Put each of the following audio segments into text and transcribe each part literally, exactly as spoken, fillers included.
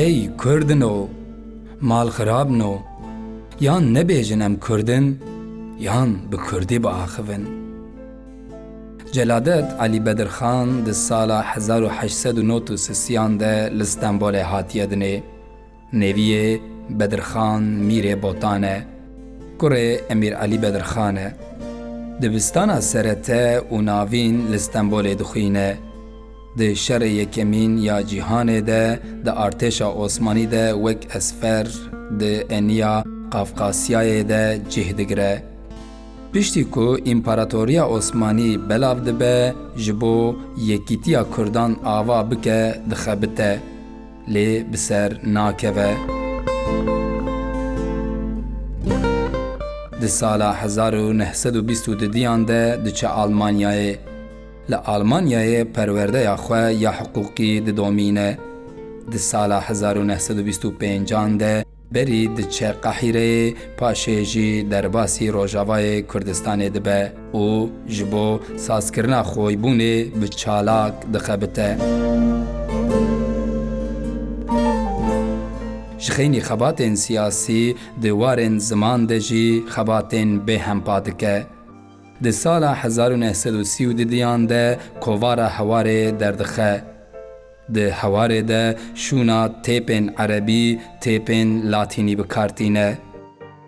Ey Kurdino, mal xirabno, yan nebêjin em Kurd in, yan bi Kurdî biaxivin. Celadet Elî Bedirxan di sala hezar û heşt sed û nod û sisiyan de li Stenbolê hatiye dinê. Nêviyê Bedirxan Mîrê Botan e. Kurê Emîr Elî Bedirxan e. Dibistana serete û navîn li Stenbolê dixwîne. Di Şerê Yekemîn ya Cîhanê de di artêşa Osmanî de wek esfer di eniya Qafqasyayê de cih digire. Piştî ku Împaratoriya Osmanî belav dibe, ji bo yekîtiya Kurdan ava bike, dixebite, lê bi ser nakeve. Di sala hezar û neh sed û bîst û didiyan de diçe Almanyayê. Li Almanyayê perwerdeya xwe ya hiqûqî didomîne. Di sala hezar û neh sed û bîst û pêncan de berî diçe Qahîreyê, paşê jî derbasî Rojavayê Kurdistanê dibe û ji bo sazkirina xoybûnê bi çalak dixebite. Ji xeynî xebatên siyasî di warên ziman de jî xebatên bêhempa dike. Di sala hezar û neh sed û sî û didiyan de kovara Hewarê derdixe. Di Hewarê de şûna têpên erebî, têpên latînî bi kar tîne.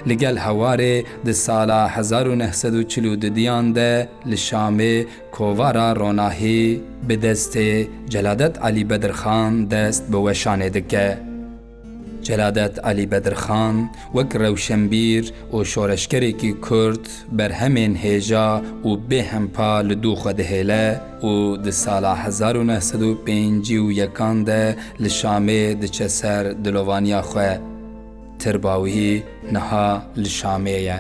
Li gel Hewarê di sala hezar û neh sed û çil û didiyan de li Şamê kovara Ronahî bi destê Celadet Elî Bedirxan dest bi weşanê dike. Celadet Elî Bedirxan wek rewşenbîr û şoreşgerekî Kurd berhemên hêja û bêhempa li dû xwe dihêle û di sala hezar û neh sed û pêncî û yekan de li Şamê diçe ser dilovaniya xwe. Tirba wî niha li Şamê ye.